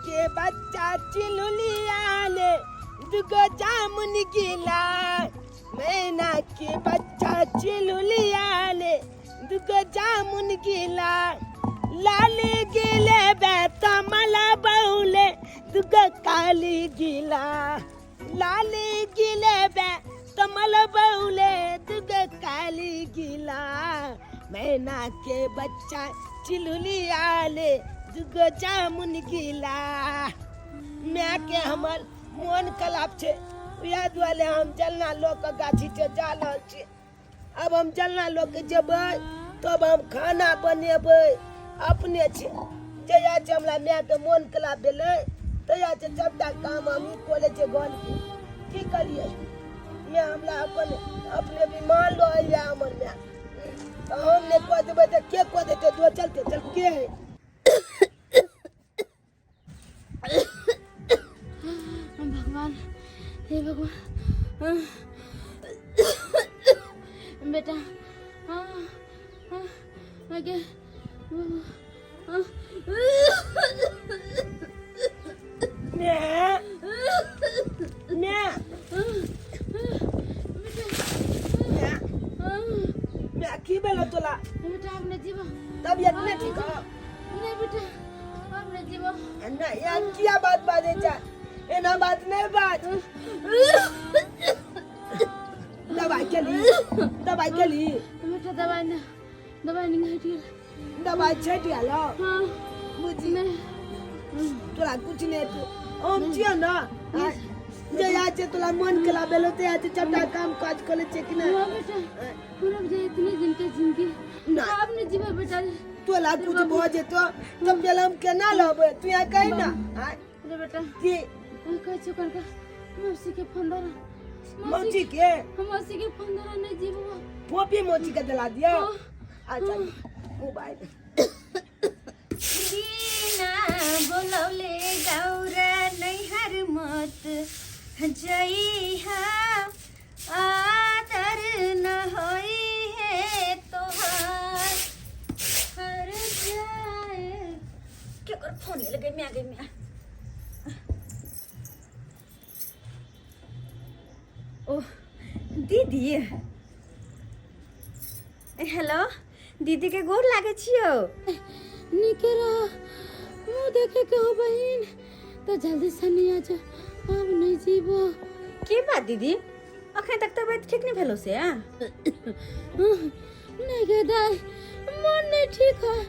के बच्चा चिलुलिया ले दुगो जामुन गिला। मैना के बच्चा चिलुलिया ले दुगो जामुन गिला। लाली गिले बेतमला बौले दुगो काली गिला। लाली गिले बेतमल बौले दुगो काली गिला। मैना के बच्चा चिलुलिया ले दुगो जामुन गिला। माय के हमर मोन खराब छै, उएह दुआरे हम जलना लऽ कऽ गाछी छै जा रहल छी। आब हम जलना लऽ के जेबै तब हम खाना बनेबै अपने छै। जहिया छै हमरा मायके मोन खराब भेलै तहिया छै सबटा काम हमही कऽ लै छियै घरके। की करियै, माय हमरा अपन अपने बीमार रहैया हमर माय, तऽ हम नहि कऽ देबै तऽ के कऽ देतै? दो चलते चल के है। भगवान, हे भगवान, बेटा, हाँ हाँ आगे। माय, माय, माय, माय, की भेलो तोला? बेटा, अब नहीं जीवो। तबियत नहीं ठीक हो? नहीं बेटा, अब नहीं जीवो। नहीं यार, किया बात बाजे जा, एना बात नहीं बाज। दवाई के ली, दवाई के ली। बेटा, दवाई ना, दवाई नहीं घटी। दवाई छटि गेल? हाँ। बुझी नहीं। तोरा कुछ नहीं तो हम छियो ना। जे आज जे तोरा मन केला भेलो ते आज सबटा काम काज करै छै कि नहीं? हाँ बेटा, पूरा जे इतने दिन के जिंदगी ना। अब नहीं जीवो बेटा। तोला कुछ भऽ जेतो तब पहले हम केना रहबै? तू यहाँ कहि ना। आँय, रे बेटा। की? कहै छौ कनका मौसी के फोन धरा। मौसी के? मौसी के फोन धरा, नहीं जीवो। फोपी मौसी के दिला दियो। हाँ। अच्छा, मोबाइल। बिना बोलौले गौरा नैहर मत जइहा, आदर न होई है तोहार हर जाए। केकर फोन लगे? म्या गे म्या। ओह दीदी, हेलो दीदी के गोर लागे छियो। नीके रह, मुँह देखे के हो बहिन तो जल्दी से नहीं आ जा, अब नहीं जीवो। की बात दीदी, अखन तक तबियत ठीक नहीं भेलो से? आ? नहीं गे दाई, मन नहीं ठीक है,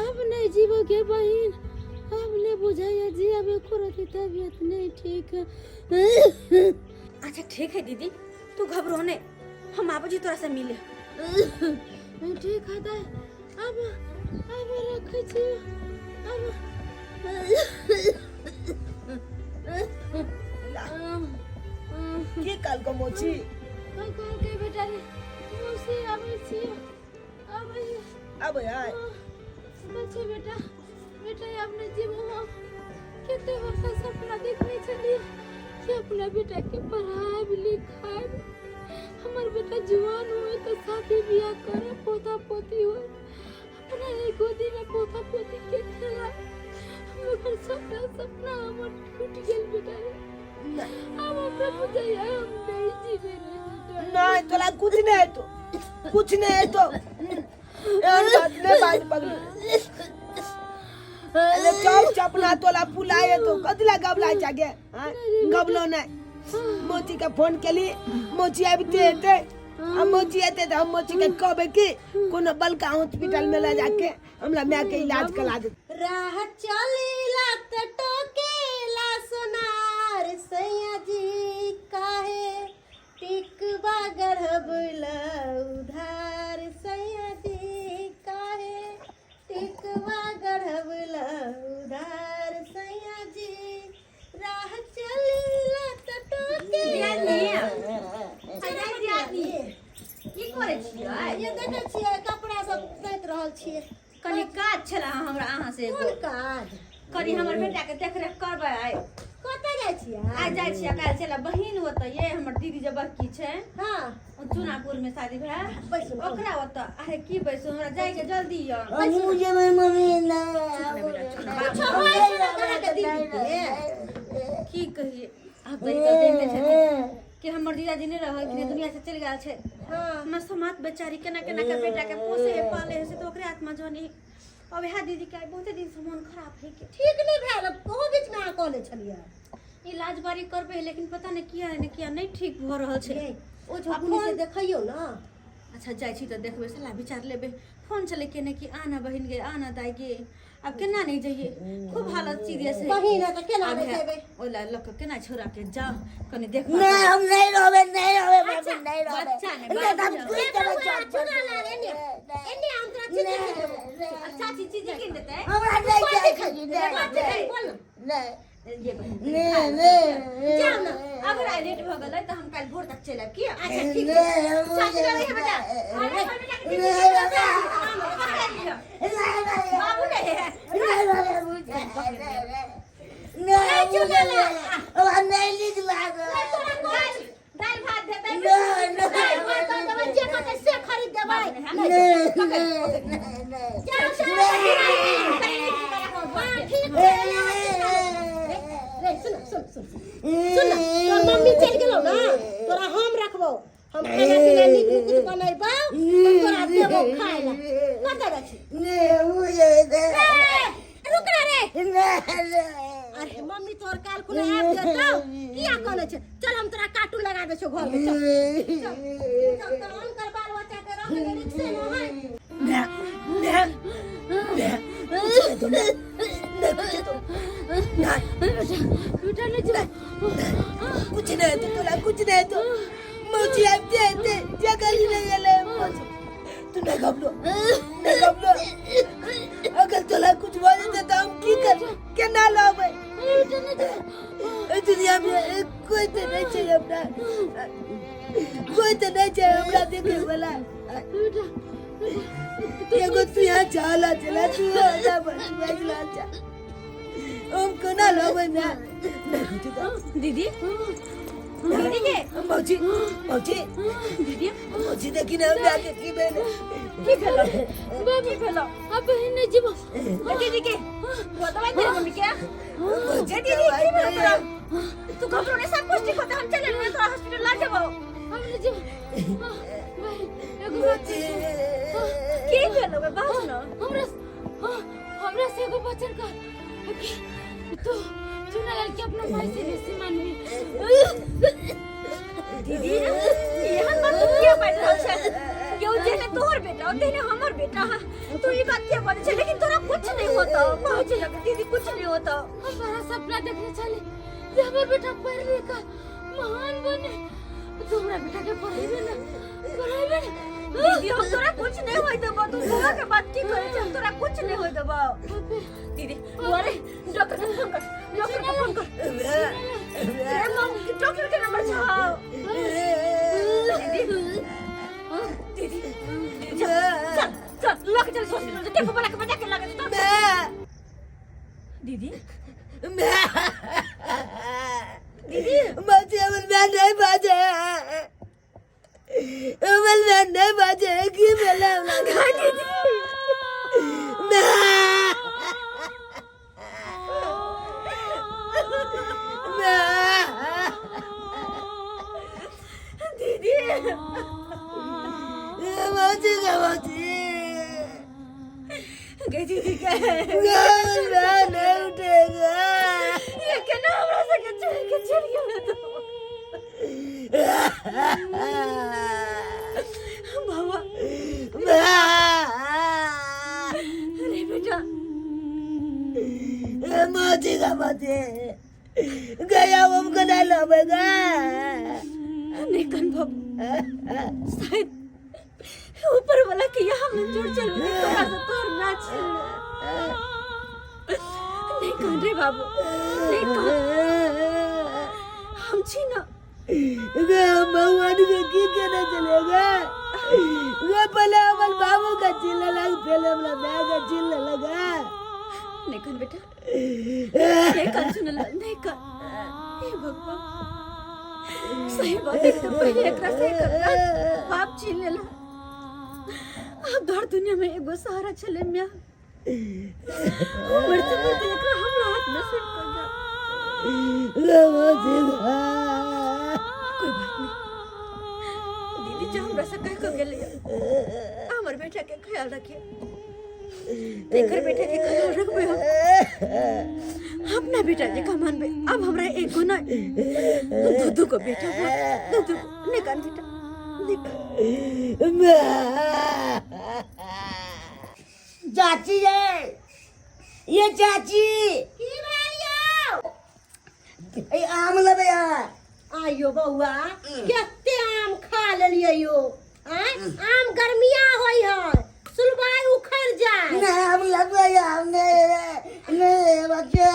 अब नहीं जीवो गे बहिन। अब नहीं बुझाइया जी, अब एको रति तबियत नहीं ठीक है। अच्छा ठीक है दीदी, तू घबरो नहीं, हम आबो जी तोरा से मिले। ठीक है दाई, अब अब रखै छी अब। की कहलको मौसी? कहलकै बेटा रे, मौसी आबै छी, आबै। आबै आय। अच्छा बेटा, बेटा अब नहीं जीवो हम। कते वर्ष सपना देखने छलियै कि अपना बेटा के पढ़ाएब लिखाएब, हमर बेटा जुआन हुए तो शादी बियाह करे, पोता पोती हुए, अपना एक गोदी में पोता पोती के खेलाए। मगर सबटा सपना हमर टूट गेल बेटा रे। अब हमरा बुझाइया हम नहीं जीवे रे बेटा। नहीं तोला कुछ नहीं है तो कुछ नहीं है तो एहन बात नहीं बाज पगली। अरे चौक चपला तोला पुलाए तो कथी गबला जागे? गबलो नहीं। मोची के फोन केली, मोची आबिते हेतै। आ मोची एतै तऽ हम मोची के कहबै कि कोनो बलका हॉस्पिटल में ले जाके हमरा माय के इलाज करा दे। राह चलीला त टोकेला सोनार सैया जी, काहे टिकबा गढ़बला उधार सैया जी, काहे टिकबा गढ़बला उधार सैया जी, राह चलीला त टोकेला। की करै छियै? ये देखै छियै, कपड़ा सब सैत रहल छियै। कनि काज छला हमरा अहाँ से एगो। कोन काज? कनि हमर बेटा के देखरेख करबै आइ। कतऽ जाइ छियै? आइ जाइ छियै, काल्हि चला बहिन ओतऽ ये हमर दीदी जे बड़की छै। हाँ। ओ चुनापुर में शादी भेल। बैसू। ओकरा ओतऽ। अरे की बैसू, हमरा जाइ के जल्दी यऽ। हमहूँ जेबै मम्मी ना। चुप ना बेटा, चुप ना। कुछो होइ छै ने अहाँके दीदी? के की कहिए आब तऽ ई तऽ जानिते छथिन कि हमर जीजाजी नहि रहल कि दुनिया से चलि गेल छै। हाँ। हमर समाज बेचारी केना केना के बेटा के पोसे है पाले है, से तऽ ओकरे आत्मा जाने। अब इएह दीदी के आइ बहुते दिन से मन खराब है के ठीक नहीं भेल। ओहो बीच में अहाँ कहले छलियै। इलाज बारी करबै, लेकिन पता नहि किया ने किया नहि ठीक भऽ रहल छै। यै, ओ झोकुनी से देखैयौ ना। अच्छा, जाइ छी तऽ देखबै, सलाह विचार लेबै। फोन चले केने कि आना बहिन गे, आना दाइ गे। आब केना नहि जइए? खूब हालत सीरियस है। बहिन है तऽ केना आब नहि है, जेबै? ओहि लए लऽ कऽ केना छोड़ा के जा कनि देख। नहीं, हम नहीं रोबे, नहीं रोबे बाबू, नहीं रोबे। बच्चा ने नहीं, हम बाबू। कूद देबै छत पर। चुना ला रे, एने एने हम तोरा चीज कीन देबो। चाची चीज कीन देतै। हमरा नहीं जाइ छै, कथी नहीं। बोल ना। नहीं। ये बहिन, नहीं नहीं। जाओ ना। अगर आइ लेट भऽ गेलै तऽ हम काल्हि भोर तक चलि आयब की? अच्छा ठीक नहीं, छै। हम चाची रहै है बेटा। अरे हमर बेटा के चीज नहीं कीन बाबा। देतै। पकड़ि लिअ। नहीं नहीं। बाबू नहीं है। नहीं बाबा, मुझे नहीं, मुझे हमरा नहीं नीक लागल। दालि दालि भात देतै। नहीं नहीं। दालि भात दऽ देबै, जे कहतै से खरीद देबै। नहीं नहीं नहीं। जाओ जाओ। हाँ ठीक छै। रे सुन सुन सुन सुन ना, तोर मम्मी चलि गेलौ ना, तोरा हम रखबौ। हम खाना पीना नीक नुकुत बनेबौ तऽ तोरा देबौ खाय लए। कतऽ जाइ छी? नहीं, मुझे ए, रुक ना रे। नहीं। अरे मम्मी तोहर काल खुना आबि जेतौ, किया कनै छै? चल, हम तोरा कार्टून लगा दै छियौ घर में, चल चल चल। तऽ हुनकर बाल बच्चा के रखै के रिक्शे न है। बेटा नहीं जा। कुछ नहीं तो तोला कुछ नहीं तो मौसी आबते आबते जगह ही नहीं गेले मौसी। तू नहीं घबरो, नहीं घबरो। अगर तोला कुछ भऽ जेतै तऽ हम की कर केना लबै? एहि दुनिया में कोई तऽ नहीं छै हमरा, कोई तऽ नहीं छै हमरा देखे वाला। एगो तू यहाँ चला चला, तू हमरा बचला जा। हम कोना लबै ना? नहीं कुछ तो दीदी, दीदी के मौसी, मौसी। दीदी। मौसी, देखी ना हमरा के की भेल। की भेलो? की भेलो? अब बहन नहीं जीवो। दीदी के वो दवाई दे मम्मी के। मौसी ए दीदी, की भेलो तोरा? तू घबरो नहीं, सब कुछ ठीक होता। हम चले ना तोरा हॉस्पिटल ला जेबो। हम नहीं जीवो। बहन, एगो बात। की भेलो बे? बात न। हमरा हमरा से एगो वचन कर कि तू चुनालाल के अपना भाई से बेसी मानबी। दीदी, एहन बात तू किया बाजि रहल छै? केओ जेहने तोहर बेटा तेहने हमर बेटा। तू ई बात किया बाजै छै? लेकिन तोरा कुछ नहीं होता पहुँच लगे दीदी, कुछ नहीं होता। हम बड़ा सपना देखने छली जे हमर बेटा पढ़ लिख कर महान बने। तू हमरा बेटा के पढ़ेबे ना, पढ़ेबे ना? दीदी, हम तोरा कुछ नहीं होय देबो। तू बुआ के बात की करे छै? हम तोरा कुछ नहीं होय देबो दीदी। अरे डॉक्टर के फोन कर, डॉक्टर के फोन कर। ए मम्मी, डॉक्टर के नंबर छाओ। दीदी, दीदी, चल चल चल, लग चल हॉस्पिटल, टेम्पो वाला के बजा के लगे तो। दीदी। दीदी, मौसी, हमर माय नहीं बाजे, हमर माय नहीं बाजे। की भेलै हमरा? दीदी। माय, माय। दीदी। मौसी के मौसी। गे दीदी के। हमर माय नहीं उठेगा। ये केना हमरा सके छोड़ के चल गेल तो बाबा? अरे बेटा। मौसी का मौसी गया, हमको नहीं लबेगा। नहीं कन बाबू, शायद ऊपर वाला के यहाँ मंजूर चल तोरा से तोहर ना छीन। नहीं कन रे बाबू, नहीं कन, हम छी ना। भगवान के की कहना चलेगा? वो पहले हमारे बाबू का चिल्ला लग, पहले हमारा माँ का चिल्ला लगा। नहीं कन बेटा, नहीं कन, सुन ला, नहीं कन। हे भगवान, सही बात है। तो पहले एकरा से एकर बाप छीन लेला, अब भर दुनिया में एगो सहारा छले म्या। मरते मरते एकरा हमरा हाथ में सौंप कर गया। कोई बात नहीं दीदी जो हमरा से कह के गेलै हमर बेटा के ख्याल रखिए एकर बेटा के ख्याल रखबे हम अपना बेटा जे मानबे अब हमरा एगो ना दू दू को बेटा बा दू दू को नहीं कान बेटा नहीं कान चाची ये ये चाची की भेल यौ ए आम लेबै अहाँ आइयो बौआ कते आम खा लेलियै यौ आँय आम गर्मिया होइ है सुलबाइ उखड़ जाय नहि आम लेबै आम नहि नहि बच्चे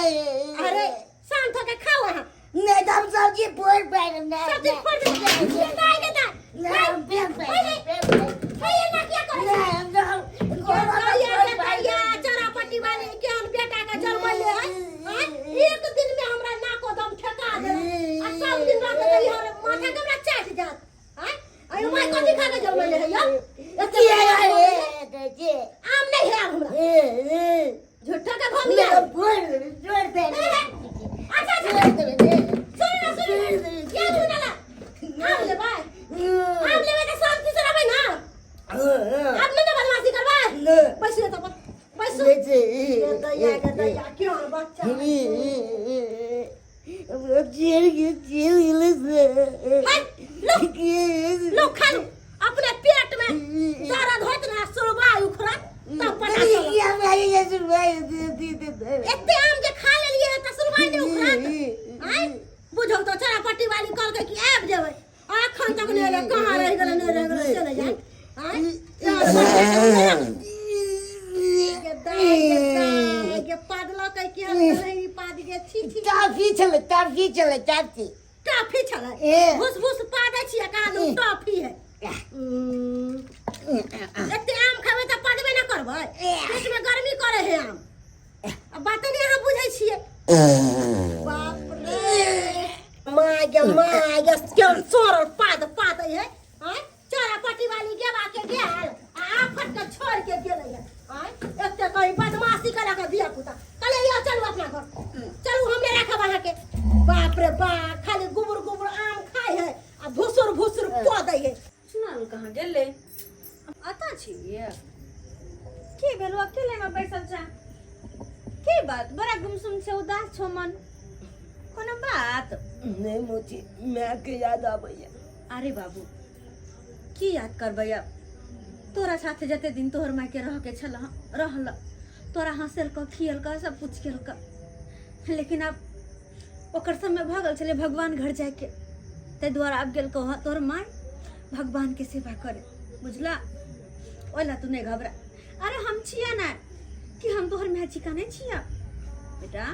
अरे शांत होके खाओ अहाँ नहि तऽ हम सब्जी फोड़ि पारि नहि सब्जी फोड़ देबै दाइ के दाइ नहि हम फेंक पारि हे एना किया करै नहि हम दैया चरापट्टी वाले केहन बेटा के जन्मले है आँय? एक दिन में हमरा नाको दम ठेका देलक आ सब दिन रात तऽ इहर माथा के हमरा चाटि जात आँय? आयो माय कथी खा के जन्मले है यौ एते आम नहीं है आब हमरा झूठा के भंगिया अच्छा अच्छा सुन ना सुन क्या सुन ला आम लेबै आम लेबै तऽ शांति से रहबै ना आब नहि ने बदमाशी करबै बैसू एतऽ पर बैसू ये दैया के दैया क्यों बच्चा है, लो लो खा लो अपने पेट में दर्द होत ना सुरबाई उखड़त तब पता चलत एते आम के खा लेलिए तऽ सुरबाई नहि उखड़त आँय बुझौ तऽ चरापट्टी वाली कहलकै कि आबि जेबै अखन तक नहि एलै कहाँ रहि गेलै नहि रहि गेलै से नहि जान आँय गे दाइ गे दाइ गे पादलकै कि हम नहीं पाद गे छी छी टाफी छलै टाफी छलै टाफी टॉफी छलै ए। भूस भूस पादै छियै कहाँ दू टॉफी है एते आम खेबै तऽ पदबे नहि करबै पेटमे गर्मी करे है आम आ बात नहि अहाँ बुझै छियै बाप रे माय गे माय गे केहन सोरल पाद पादै है आँय चोरा पट्टी वाली गेबा के गेल आ आफत के छोड़ के गेलै है आँय एते कहीं बदमाशी करा के धिया पुता कहले यौ चलू अपना घर चलू हम नहि राखब अहाँके बाप रे बाप खाली गुबुर गुबुर आम खाइ है आ भुसुर भुसुर कऽ दै है सुनाल कहाँ गेलै अतऽ छियै के भेलो अकेले में बैसल छा के बात बड़ा गुमसुम छै उदास छौ मन कोनो बात नहि मोची मायके याद आबैया अरे बाबू की याद करबै अब तोरा साथे जते दिन तोहर मायके रहके छल रहल तोरा हँसेलक खियलक सब कुछ केलक लेकिन आब ओकर समय भऽ गेल छलै भगवान घर जाइके ताहि दुआरे आब गेल कह तोहर माय भगवानके सेवा करे बुझला ओहि ला तू नहि घबरा अरे हम छियै ने कि हम तोहर माय छिका नहि छियै बेटा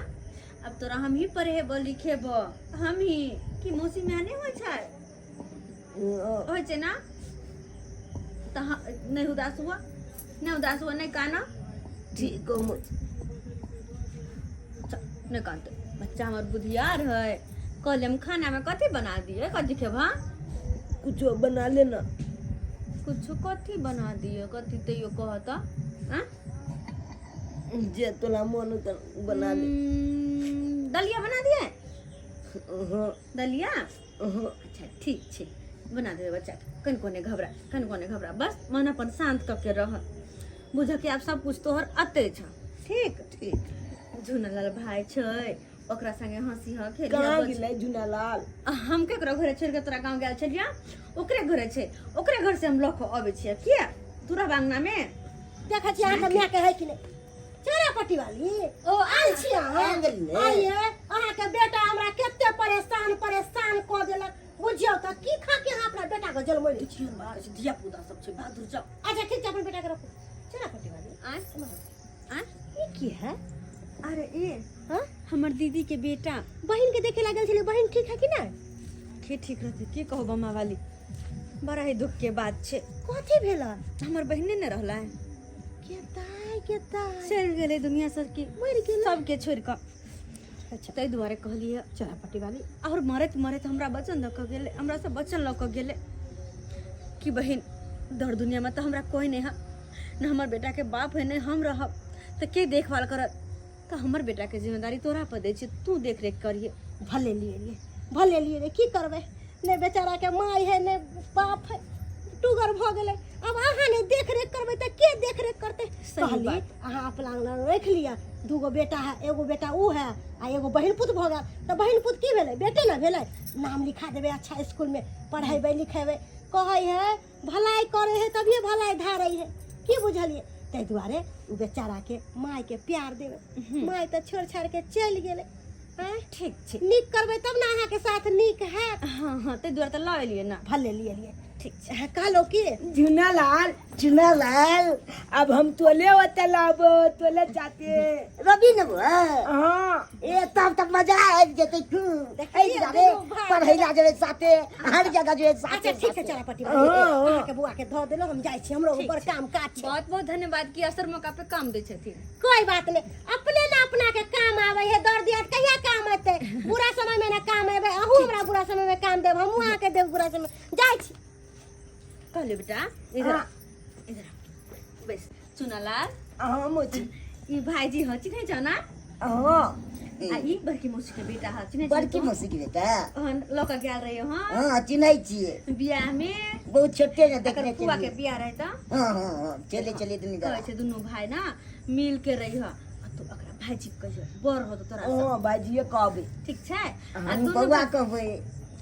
अब तोरा हम ही पढ़ेबो लिखेबो हम ही कि मौसी माय नहि होइ छै होइ छै ना तऽ नहि उदास हुआ नहि उदास हुआ नहि काना ठीक हो मोची नहि कानते बच्चा हमर बुधियार है कहले हम खाना में कथी बना दिए कथी खेबा कुछो बना लेना कुछो कथी बना दिए कथी तैयो कहत आँ जे तोरा मन होतौ बना ले दलिया बना दिए हाँ दलिया हाँ अच्छा ठीक छै बना देबै बच्चाके कनिको नहि घबरा कनिको नहि घबरा बस मन अपन शान्त कऽ के रह बुझ कि आब सब कुछ तोहर अतै छ ठीक ठीक झुनलाल भाई छै ओकरा संगे हंसी ह खेली कहाँ गेलै झुनालाल हम केकरो घरे छोड़ि के तोरा गाँव गेल छलियै ओकरे घरे छै ओकरे घर से हम लऽ कऽ अबै छियै किया तू रहब अंगना में देखै छी अहाँके मायके है कि नहि चेरापट्टी वाली ओ आयल छी अहाँ आयल गेली ने। आइए अहाँके बेटा हमरा कते परेशान परेशान कऽ देलक बुझियौ तऽ की खा के अहाँ अपना बेटा के जन्मैले छी धिया पुता सब छै बहादुर जाओ अच्छा ठीक छै अपन बेटा के रखू चेरापट्टी वाली आय आय ई की है अरे ए हाँ? हमर दीदी के बेटा बहिन के देखे लागल छलै बहिन ठीक है कि नहि के ठीक रहते की कहू बमा वाली बड़ा ही दुख के बात छै कथी भेल हमर बहिने ने रहला है के दाय के दाय चलि गेलै दुनिया सब के मरि गेलै सबके छोड़ि कऽ अच्छा ताहि दुआरे कहलियै चेरापट्टी वाली आओर मरैत मरैत हमरा वचन दऽ कऽ गेलै हमरा से वचन लऽ कऽ गेलै कि बहिन दर दुनियामे तऽ हमरा कोइ नहि है ने हमर बेटाके बाप है ने हम रहब तऽ के देखभाल करत का हमर बेटा के जिम्मेदारी तोरा पर दै छी, तू देख रेख करिए। भले लिए लिए, भले लिए रे, की करबै? नहि बेचारा के माय है नहि बाप है, टुगर भऽ गेलै। अब अहाँ नहि देख रेख करबै तऽ के देख रेख करतै? सही कहली बात। अहाँ अपना लग राखि लिअ, दूगो बेटा है, एगो बेटा ऊ है आ एगो बहिन पुत भऽ गेल, तऽ बहिन पुत की भेलै? बेटे ने भेलै। नाम लिखा देबै, अच्छा स्कूलमे पढ़ेबै लिखेबै। कहै है भलाई करै है तभिए भलाई धारै है, की बुझलियै? ताहि दुआरे ओ बेचाराके मायके प्यार देबै, माय तऽ छोड़ि छाड़ि के चलि गेलै। आँय, ठीक छै, नीक करबै तब ने अहाँके साथ नीक हैत। हाँ हाँ, ताहि दुआरे तऽ लऽ एलियै ने। भले लिए लिए। ठीक छै। हाँ, कहलहुँ की झुनालाल, चुनालाल, अब हम तोले ओते लाबो, तोले जाते रवि ने बुआ। हाँ ए तब तब मजा आबि जेतै खूब। देखियै, एहि दुआरे दुनू भाय पढ़ै ला जेबै साथे, हर जगह जेबै साथे। अच्छा ठीक छै, चला पट्टी हाँ, हाँ। अहाँके बौआ के धऽ देलहुँ, हम जाइ छी, हमरो ठीक बड़ छै। काम काज छै। बहुत बहुत धन्यवाद कि असर मौका पे काम दै छथिन। कोई बात नहीं, अपने ना अपना के काम आवे है, दर्द दियाद कहिया काम एते? बुरा समय में ना काम आवे। अहू हमरा बुरा समय में काम देब, हमहूँ अहाँके देब बुरा समय। जाइ छी। कहले बेटा इधर आ, इधर आ। बैस चुनालाल। हाँ मोची। ई भाईजी ह, चिन्है छ ना? हाँ। आ ई बड़की मौसी के बेटा ह, चिन्है छ? बड़की मौसी के बेटा? हाँ, लऽ के गेल रहियो। हाँ हाँ, चिन्है छियै। बियाह में बहुत छोटे ने एकर देखने फुआ के छलियै। बियाह रहे तऽ। हाँ हाँ हाँ, चले चले दुनू कहै छै दुनू भाई ना मिल के रहिह, आ तू ओकरा भाईजी के कहियो, बड़ हो तो तोरा से। हाँ भाईजी कहबै। ठीक छै? आ हम दुनू बौआ कहबै।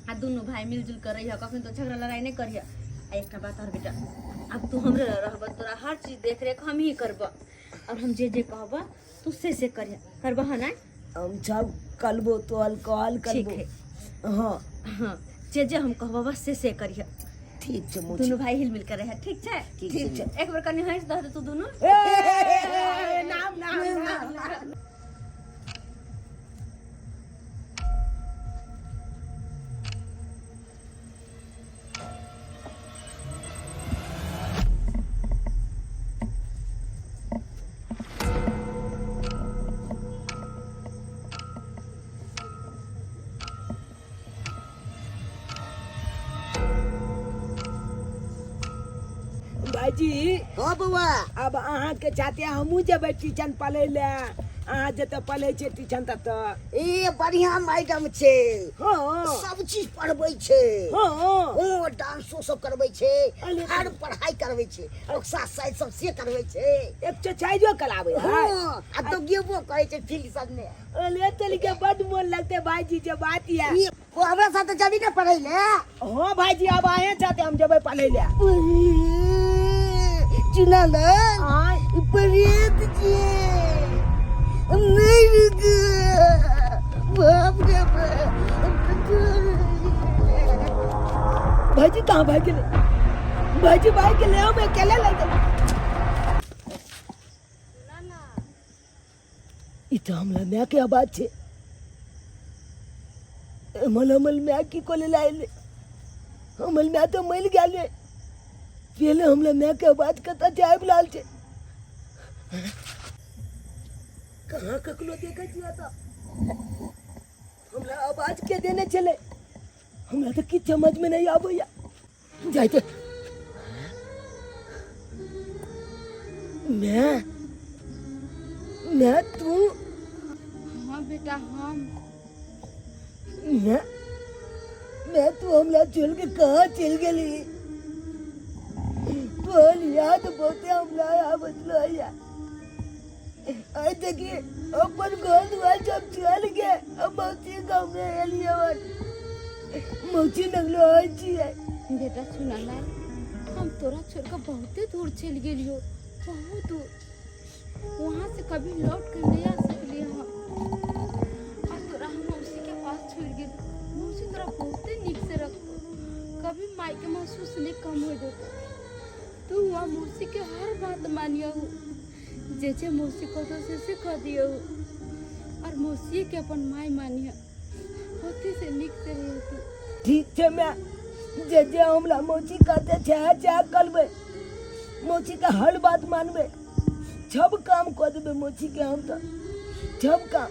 आ दुनू भाई मिलजुल के रहिह, कखन तो झगड़ा लड़ाई नहीं करिह। आ एकटा बात और बेटा, अब तू हमरे लग रहब, तोरा हर चीज देख रेख हम ही करब, और हम जे जे कहब तू से से करिह, करबह ना? हम सब कलबो तोहल कहल ठीक करबो। है। हाँ हाँ, जे जे हम कहब बस से से करिह। ठीक छै मौसी। दुनू भाई हिल मिल के रह, ठीक छै? ठीक छै। एक बेर कनि हंसि दह तू दुनू। ए, नाम नाम नाम नाम। भाईजी। हाँ बौआ। अब अहाँ के चाहते हमहूँ जेबै ट्यूशन पढ़ै लए, अहाँ जतऽ पढ़ै छियै ट्यूशन ततऽ। ए बढ़िया मैडम छै। हाँ। सब चीज पढ़बै छै। हाँ। ओ डांसो सब करबै छै, अरे हर पढ़ाई करबै छै, एक्सरसाइज सब से करबै छै। एक्सरसाइजो कराबै है। हाँ, आ दौड़ेबो करै छै फील्ड सब में। अरे चल के बड मोन लगते भाईजी जे बात या। ई, ओ हमरा साथे जबी ने पढ़ै ले? हाँ भाईजी, अब आए चाहते हम जेबै पढ़ै ले। चुना ले। आय। प्रेत छे। नहीं रुक। बाप रे बाप। भाईजी कहाँ भाग गेलै? भाईजी भाग गेलै, हम अकेले लग गेलै। ई तऽ हमरा माय के आवाज छै। एमल हमर माय की कोले लायल? हमर माय तऽ मरि गेलै। पहले हमरा माय के आवाज कतऽ से आबि रहल छै? कहाँ ककरो देखै छियै तऽ हमरा आवाज के देने छलै? हमरा तऽ किछु समझमे नहि आबैया। जाइते मैं मैं तू? हाँ बेटा हम। मैं तू हमरा छोड़ के कहाँ चल गेली? तोहर याद बहुते हमरा आबत रहैया। आइ देखी अपन घर दुआर सब चल के अब मौसी गाँव में एलियै हन। मौसी लगलो होइ छियै। बेटा सुनलाल, हम तोरा छोड़ के बहुते दूर चल गेलियो, बहुत दूर। वहाँ से कभी लौट कर नहीं आ सकली हम, और तोरा हम मौसी के पास छोड़ गेली। मौसी तोरा बहुते नीक से रखतो, कभी माई के महसूस नहीं कम हो देतो। तू वहाँ मौसी के हर बात मानियो, जे जे मौसी कहतो से कह दियो, और मौसी के अपन माई मानियो, होते से नीक से रहियो तू। ठीक छै मैं, जे जे हमरा मौसी कहते छै छै करबै, मौसी के हर बात मानबै, सब काम कऽ देबै मौसी के हम तऽ सब काम।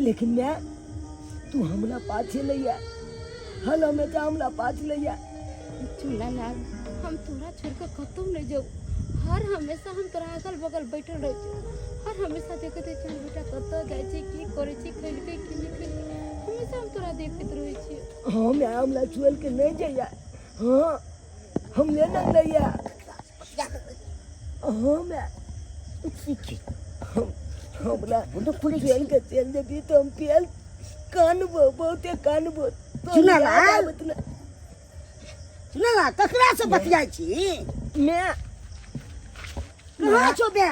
लेकिन मैं तू हमरा पाछे लैया, हल हमेशा हमरा पाछ लैया। चूना लाल, हम तोरा छोड़ के कतौ नहीं जाऊ, हर हमेशा हम तोरा अगल बगल बैठल रह जाऊ, आओर हमेशा देखैत रहै छियै बेटा कतऽ जाइ छै की करै छै खेलकै की नहि खेलकै हमेशा हम तोरा देखैत रहै छियै हाँ मैं हमरा छोड़ के नहीं जाइया हाँ हम ले ना लैया हाँ मैं हम हमरा छोड़ के चल जेबी तो हम पियल कानबो बहुते कानबो तो सुना ना? याद आबत ना सुन ना ककरा से बतियाइ छी मैं कहाँ छौ बे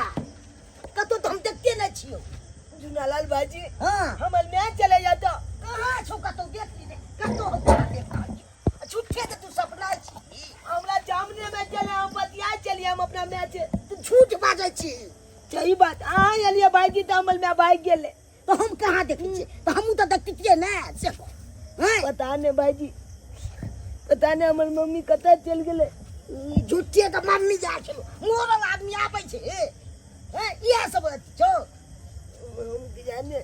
कतौ तऽ हम देखते नहि छियौ झुनालाल भाईजी हाँ हमर मैं चले जाता कहाँ छौ कतौ देख ली ने कतौ हम तोरा देख रहल छियौ झूठे के तू सपना छी हमरा जामने में चले हम बतिया चलिए हम अपना मैच तू झूठ बाजै छी सही बात अहाँ एलिए भाईजी तऽ हमर मैं भाग गेलै तऽ हम कहाँ देखै छियै तऽ हमहूँ तऽ देखतियै ने से कह हैं पता नहीं भाईजी पता नहीं हमर मम्मी कतऽ चलि गेलै ई झूठे के मम्मी जा छलो मोरल आदमी आबै छै हैं इएह सब अथी छौ हम की जाने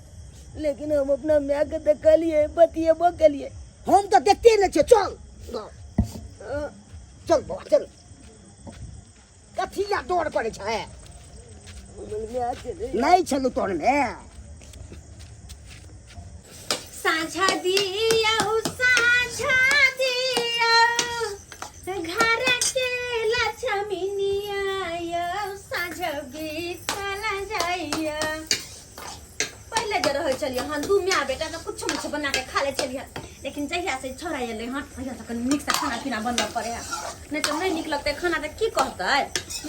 लेकिन हम अपना माय के तऽ कहलिए बतिएबो केलिए हम तऽ देखते नहि छियै चल गाँव हाँ, चल बौआ चल कथी ला डर करै छै हमर माय चले नहि छलौ तोहरमे साझा दिया साझा दिया घर के लक्ष्मीनिया साझा बीतल जाइया पहिले जे रहै छलियै हन दू माय बेटा तऽ कुछो मुछो बना के खा लै छलियै लेकिन जहिया से छोड़ा एलै हन तहिया से कनि नीकसँ खाना पीना बनबऽ पड़ै है नहि तऽ नहि नीक लगतै खाना तऽ की कहतै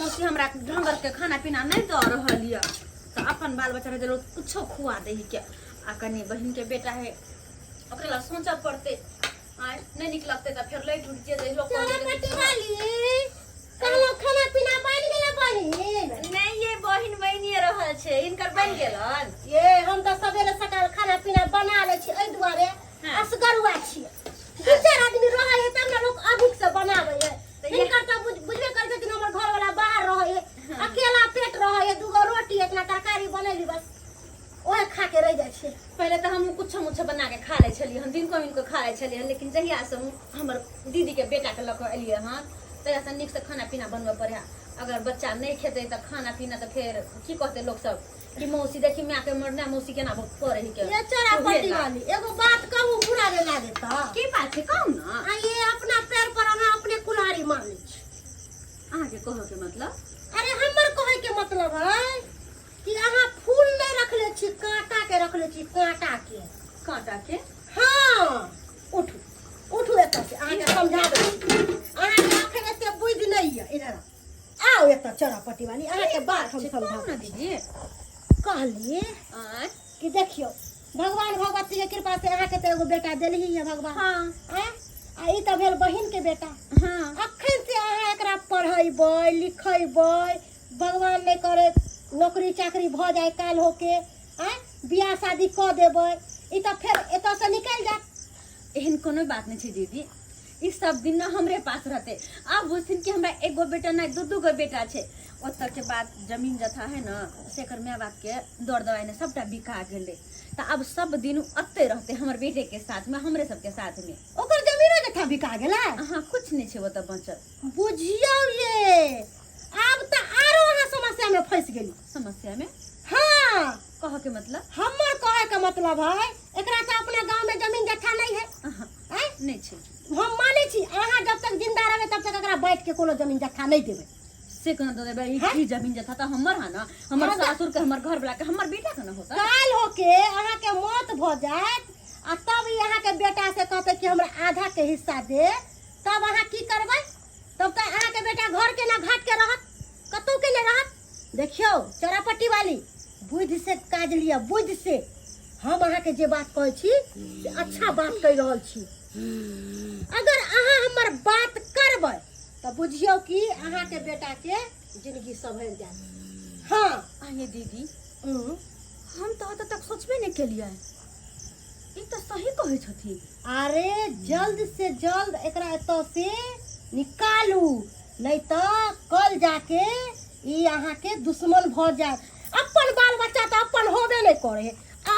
मौसी हमरा ढङ्गर के खाना पीना नहि दऽ रहल यऽ तऽ अपन बाल बच्चा रहै लोक कुछो खुआ दै के आ कनि बहिनके बेटा है ओकरा लए सोचऽ पड़तै आँय नहि नीक लगतै तऽ फेर लैट उठि जेतै लोक चोरा कहतै पट्टी वाली कहलो खाना पीना बनि गेलै बहिन नहि ये बहिन बनिए रहल छै हिनकर बनि गेलन ये हम तऽ सवेरे सकाल खाना पीना बना लै छी एहि दुआरे असगरुआ छियै दू चारि आदमी रहै है तब ने लोक अधिक से बनाबै है तऽ ये- हिनकर तऽ बुझबे करै छथिन हमर घरवाला बाहर रहै है अकेला पेट रहै है दूगो रोटी इतना तरकारी बनेली बस ओहे खा के रहि जाइ छियै पहिले तऽ हमहूँ कुछो मुछो बना के खा लै छलियै हन दिनको मिनको खा लै छलियै हन लेकिन जहियासँ हम हमर दीदीके बेटाके लऽ कऽ एलियै हन तहियासँ नीकसँ खाना पीना बनबऽ पड़ै है अगर बच्चा नहि खेतै तऽ खाना पीना तऽ फेर की कहतै लोकसभ कि मौसी देखी मायके मरना मौसी केना करै के ये चोरा पट्टी वाली एगो बात कहू बुरा नहि लागे तऽ की बात छै कहू ने आ ये अपना पैर पर अहाँ अपने कुल्हाड़ी मार लै छी अहाँके कहऽके मतलब अरे हमर कहै के मतलब है कि अहाँ फूल नहीं रखले छी कांटा के रखले छी कांटा के कांटा के हाँ उठू उठू एतऽ से अहाँके समझा दै छी अहाँके अखन एते बुद्धि नहीं यऽ इधर आउ एतऽ चौरापट्टी वाली अहाँके बात हम समझा कहू ना दीदी कहलिए आँय कि देखियौ भगवान भगवती के कृपा से अहाँके तऽ एगो बेटा देलही है भगवान हाँ आँय? आ ई तऽ भेल बहिन के बेटा हाँ अखन से अहाँ एकरा पढ़ेबै लिखेबै भगवान नहि करे नौकरी चाकरी भऽ जाय काल होके आँय बियाह शादी कऽ देबै ई तऽ फेर एतऽसँ निकलि जायत एहन कोनो बात नहीं छै दीदी ई सब दिन ना हमरे पास रहते आब बुझथिन कि हमरा एगो बेटा नहीं दू दू गो बेटा छै ओतऽ के बाद जमीन जथा है ना से एकर माय बाप के दौड़ दवाई ने सबटा बिका गेलै तऽ आब सब दिन ओतै रहते हमर बेटे के साथ में हमरे सबके साथ में ओकर जमीनो जथा बिका गेलै अहाँ कुछ नहीं छै ओतऽ बचल बुझियौ ये आब तऽ आरो अहाँ समस्या में फंसि गेली समस्या में हाँ कह के मतलब हमर कहे के मतलब है एकरा तऽ अपना गांव में जमीन जथा नहीं है अहाँ आँय? नहीं छै हम मानै छी अहाँ जब तक जिंदा रहबै तब तक एकरा बाँटि के कोनो जमीन जथा नहीं देबै से कोना दऽ देबै ई हैं? की जमीन जथा तऽ हमर है ना हमर हाँ, तऽ- सासुर के हमर घर वाला के हमर बेटा के ना होता काल्हि होके अहाँके मौत भऽ जायत आ तब ई अहाँके बेटा से कहतै कि हमरा आधा के हिस्सा दे तब अहाँ की करबै तब तऽ अहाँके बेटा घर के ना घाट के रहत कतौ के नहि रहत देखियौ चौरापट्टी वाली बुद्धि से काज लिअ बुद्धि से हम अहाँके जे बात कहै छी से अच्छा बात कहि रहल छी अगर अहाँ हमर बात करबै तऽ बुझियौ कि अहाँके बेटाके जिंदगी सम्हरि जायत हाँ आये दीदी हम्म। हम तऽ एतऽ तक सोचबे नहि केलियै ई तऽ सही कहै छथिन अरे जल्द से जल्द एकरा एतऽ से निकालू नहीं तऽ कल जाके ई अहाँके दुश्मन भऽ जायत अपन बाल बच्चा तऽ अपन होबे नहि करे है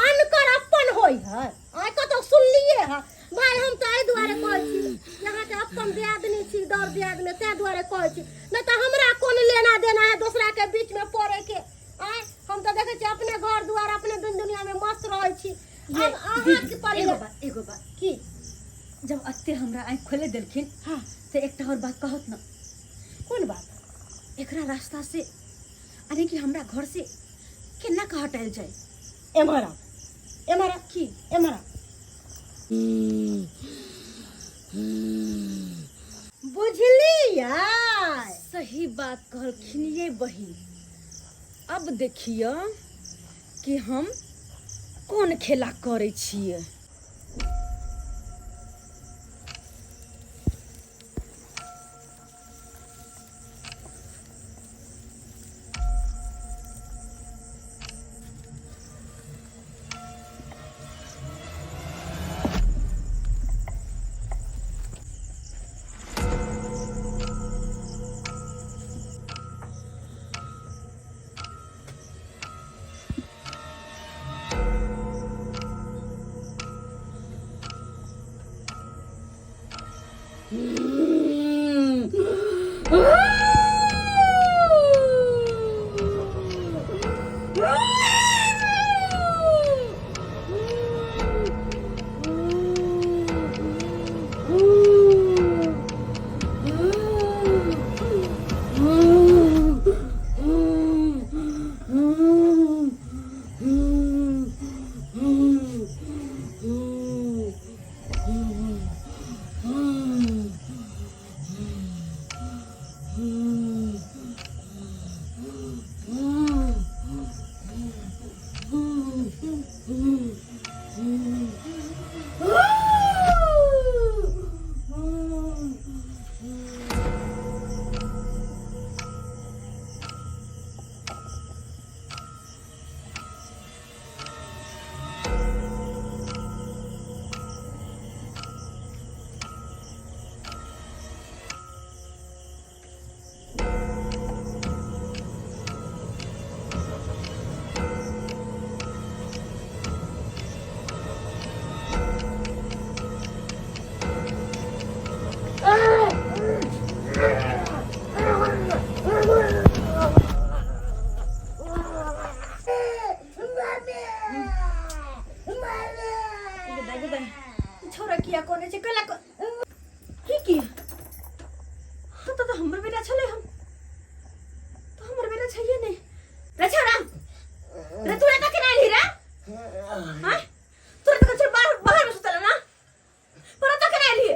अनकर अपन होइ है आइ कतौ सुनलिए है भाय हम तऽ एहि दुआरे कहै छी कि अहाँके अपन दियादनी छी दर दियादनी ताहि दुआरे कहै छी नहि तऽ हमरा कोन लेना देना है दोसराके बीचमे पड़ैके आँय हम तऽ देखै पड़े एगो बात, एगो बात। की? जब अत्ते हमरा आँखि खोले देलखिन, हाँ, से एकटा और बात कहत न। कोन बात? एकरा रास्ता से यानी कि हमरा घर से केना के हटायल जाए? एम्हर आउ, एम्हर आउ। की? एम्हर आउ। बुझलियै? सही बात कहलखिन ये बहिन। अब देखियो कि हम कोन खेला करै छियै। छोरा किया कोने छै कला को की की हाँ तो हमर बेटा छले, हम तो हमर बेटा छैये नहीं रे। छोरा रे, तू एता केना एलही रे? हां, तोरा तो कछो बाहर बाहर में सुतल ना पर एता केना एलही?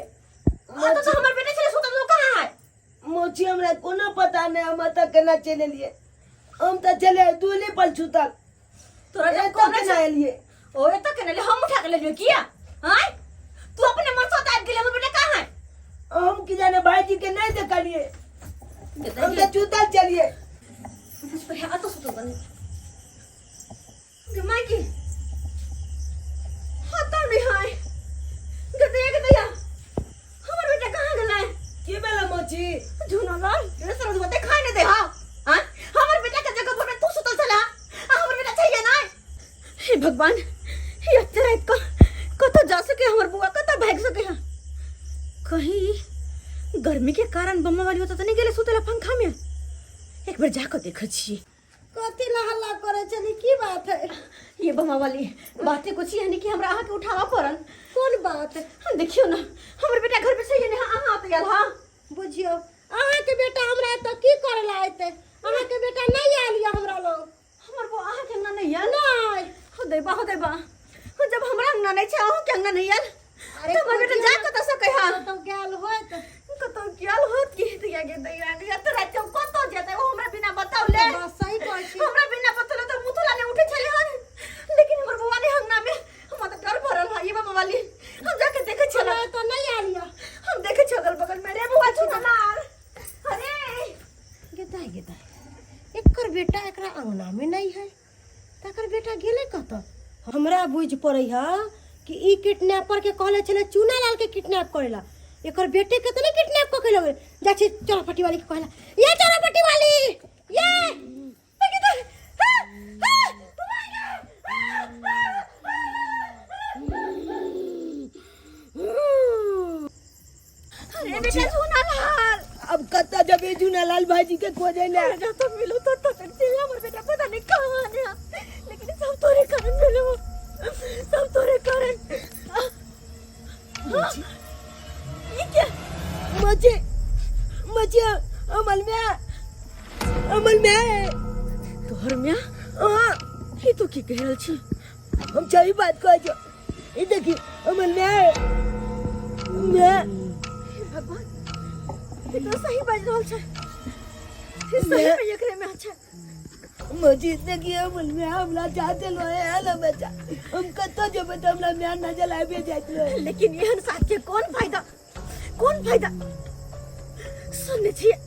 हाँ तो हमर बेटा छले सुतल, तो कहाँ है? मोची, हमरा कोनो पता नहीं, हम एतऽ केना चलि एलियै। हम तऽ चले दूली पर सुतल। तोरा जब एतऽ कोने केना एलियै? ओ एतऽ केना एलियै? हम उठा के लेलियो किया? आँय, तू अपने मन से आबि गेलै। हमर बेटा कहाँ है? हम की जाने, भाईजी के नहीं देखलियै, हम तऽ सुतल चलियै। कुछ पर है तो सुतल बनी गे माय की हता नहीं है। गदैया गदैया, हमर बेटा कहाँ गेलै? की भेलै मोची? झुना लाल रे, सरस बते खाए नहीं दे। हा हाँ, हमर बेटा के जगह पर तू सुतल छला आ हमर बेटा चाहिए ना। हे भगवान, ये अत्ते रात का कतौ जा सके हमर बुआ? कतौ भाग सके है? कहीं गर्मी के कारण बम्मा वाली होता तो नहीं गेले सुतेला पंखा में? एक बार जाकर देखै छियै। कथी ला हल्ला करे छली? की बात है? ये बम्मा वाली बातें कुछ यानी कि हमरा अहाँके उठावा पड़ल। कोन बात? हम देखियो ना, हमर बेटा घर पे सही नहीं। अहाँ आते गेल? हाँ। बुझियो, अहाँके बेटा हमरा एतऽ की करे ला एतै? अहाँके बेटा नहि आयल यऽ हमरा लग। हमर बौआ अहाँके अंगना नहीं आयल? नहि। हो दैबा, हो दैबा, जब हमरा अंगना नहीं छै, अहूँ के अंगना नहीं आयल। अरे, तऽ हमर बेटा जा कतऽ सकै हा? कतौ गेल होइत। कतौ गेल होत की? दैया गे दैया गे, एते राति हम कतौ जेतै ओ हमरा बिना बताउले? बात सही कहै छी। हमरा बिना बतौले तऽ मुँह नहीं उठे छलै हन, लेकिन हमर बौआ नहीं अंगना में, हमरा तऽ डर भरल है। ये बाबा वाली, हम जाके देखै छलै। हमरा एतऽ नहि आयल यऽ। हम देखै छी अगल बगल में। रे बौआ छुना, अरे। गेदाय गेदाय, एकर बेटा एकरा अंगना में नहीं है, तकर बेटा गेलै कतऽ? हमरा बुझि पड़ै है कि ई किडनैपर के कहले छलै चूना लाल के किडनैप करेला, एकर बेटे के तऽ नहीं किडनैप कऽ के लगे जाइ छी। चौरापट्टी वाली के कहला, ये चौरापट्टी वाली, ये अरे बेटा चूना लाल, अब कतऽ जेबै झूना लाल भाईजी के खोजै ले? अरे जब तो मिलो तो तक चल। हमर बेटा पता नहीं कहाँ है, लेकिन सब तोरे कारण भेलो, सब तोरे कारण। हमर माय। तोहर माय? हाँ। ई तू की कहि रहल छी? हम सही बात कहै छौ। ई देखी हमर माय। माय। हे भगवान, ई तो सही बाजि रहल छै। ई सही में एकरे माय छै। मस्जिद देखी हमर माय हमरा चाहते लो है ना बच्चा। हम कतौ जेबै तऽ हमरा माय नजर आबि जाइत रहे। लेकिन एहन साथ के कोन फायदा, कोन फायदा? सुनने छियै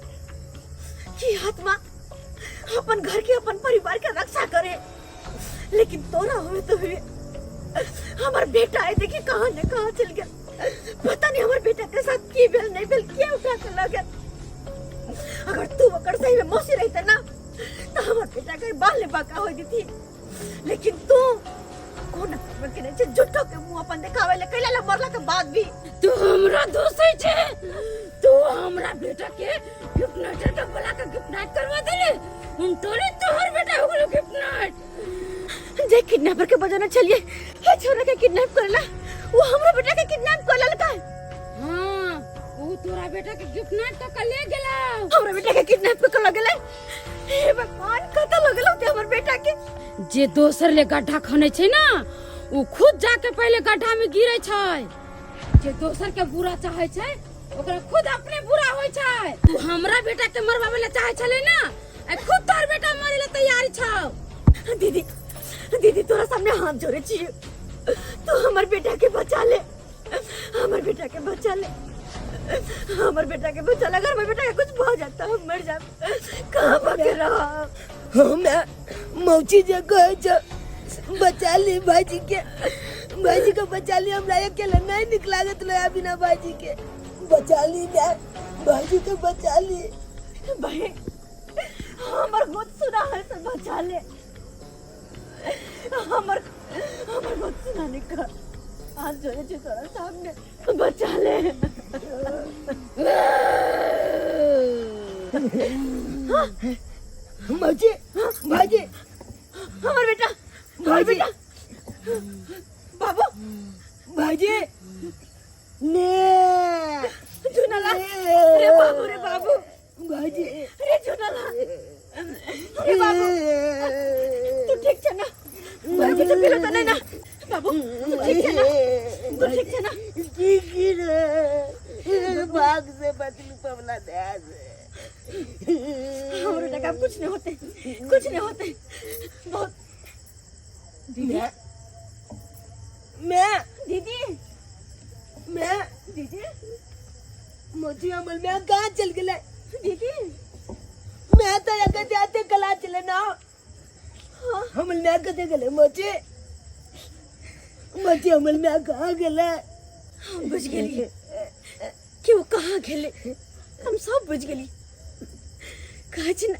कि आत्मा अपन घर के अपन परिवार के रक्षा करे, लेकिन तोरा हुए तो हुए हमार बेटा है देखी कहाँ ने कहाँ चल गया। पता नहीं हमार बेटा के साथ की भेल नहीं भेल, के उठा के लग गया। अगर तू ओकर सही में मौसी रहते ना तो हमार बेटा के बाल बाका हो जती, लेकिन तू कोन कर्म केने छै झूठो के मुंह अपन देखावे ले कैला ला मरला के बाद भी तू हमरा दोषै छै। तू हमरा बेटा के गिफ्टनाइटर के बोला के गिफ्टनाइट करवा देले। हम तोरे तोहर बेटा हो गेलो गिफ्टनाइट। जे किडनैपर के बजाना चलिए हे छोरा के किडनैप करला, वो हमरा बेटा के किडनैप कर ललका। हां, वो तोरा बेटा के गिफ्टनाइट तो कर ले गेला। हमरा बेटा के किडनैप कर लगले। हे भगवान, कत लगलो ते हमर बेटा के? जे दोसर ले गड्ढा खनै छै ना, उ खुद जाके पहले गड्ढा में गिरे छै। जे दोसर के बुरा चाहे छै ओकरा खुद अपने बुरा होय छै। तू हमरा बेटा के मरवावे ले चाहे छले ना, आ खुद तोहर बेटा मरे ले तैयार छौ। दीदी, दीदी तोरा सामने हाथ जोड़े छी, तू हमर बेटा के बचा ले, हमर बेटा के बचा ले, हमर बेटा के बचा ले। अगर हमर बेटा के कुछ भ जाता हम मर जाब, कहाँ भागे रहा? हमें मौसी जे कहे छौ बचा ली भाईजी के, भाईजी के बचा ली। हमरा अकेले नहीं निक लागत रहे बिना भाईजी के। बचा ली मैं भाईजी के बचा ली। भाई हमर गोद सुना है से बचा ले, हमर हमर गोद सुना निकल आज जो है तोरा सामने बचा ले। मौसी, भाईजी, हमर बेटा, हमर भाईजी। बेटा, बाबू, भाईजी, ने झुनाला, रे बाबू, रे बाबू, भाईजी, रे झुनाला, रे बाबू, तू ठीक छ ना? तोरा कुछ भेलो त नहीं ना बाबू? तू ठीक छ ना? तू ठीक छ ना? की की रे, भाग से बचलू पवला दया से। हमरो टका कुछ नहीं होते, कुछ नहीं होते। बहुत दीदी, मैं दीदी, मैं दीदी, मौसी अमल मैं कहाँ चल गए? दीदी, मैं तो अगर जाते कला चले ना। अमल मैं कते गले मौसी? मौसी अमल मैं कहाँ गले? हम बुझ गेलिए कि वो कहाँ गेले, हम सब बुझ गेली। कहै छी ने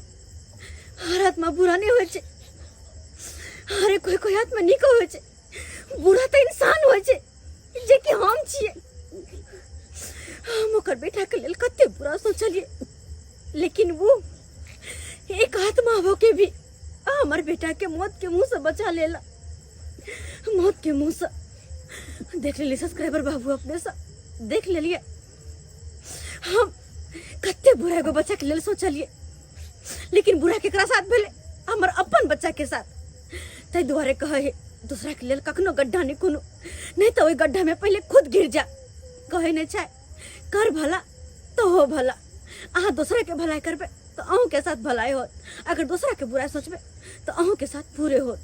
हर आत्मा बुरा नहीं होइ छै, हरे कोई कोई आत्मा नीक होइ छै। बुरा तऽ इंसान होइ छै, जे कि हम छियै। हम ओकर बेटा के लेल कते बुरा सोचलिए, लेकिन वो एक आत्मा हो के भी हमर बेटा के मौत के मुंह से बचा लेला, मौत के मुंह से। देख लेलिए सब्सक्राइबर बाबू, अपने से देख लेलिए हम कते बुरा एगो बच्चा के लेल सोचलिए, लेकिन बुरा केकरा साथ भेलै? हमर अपन बच्चा के साथ। ताहि दुआरे कहै है दूसरा के लेल कखनो गड्ढा नहीं कोनो, नहीं तो ओहि गड्ढा में पहले खुद गिर जा। कहै नहीं छै कर भला तो हो भला। अहाँ दूसरा के भलाई करबै तो अहूँ के साथ भलाई होत, अगर दूसरा के बुरा सोचबै तो अहूँ के साथ बुरे होत।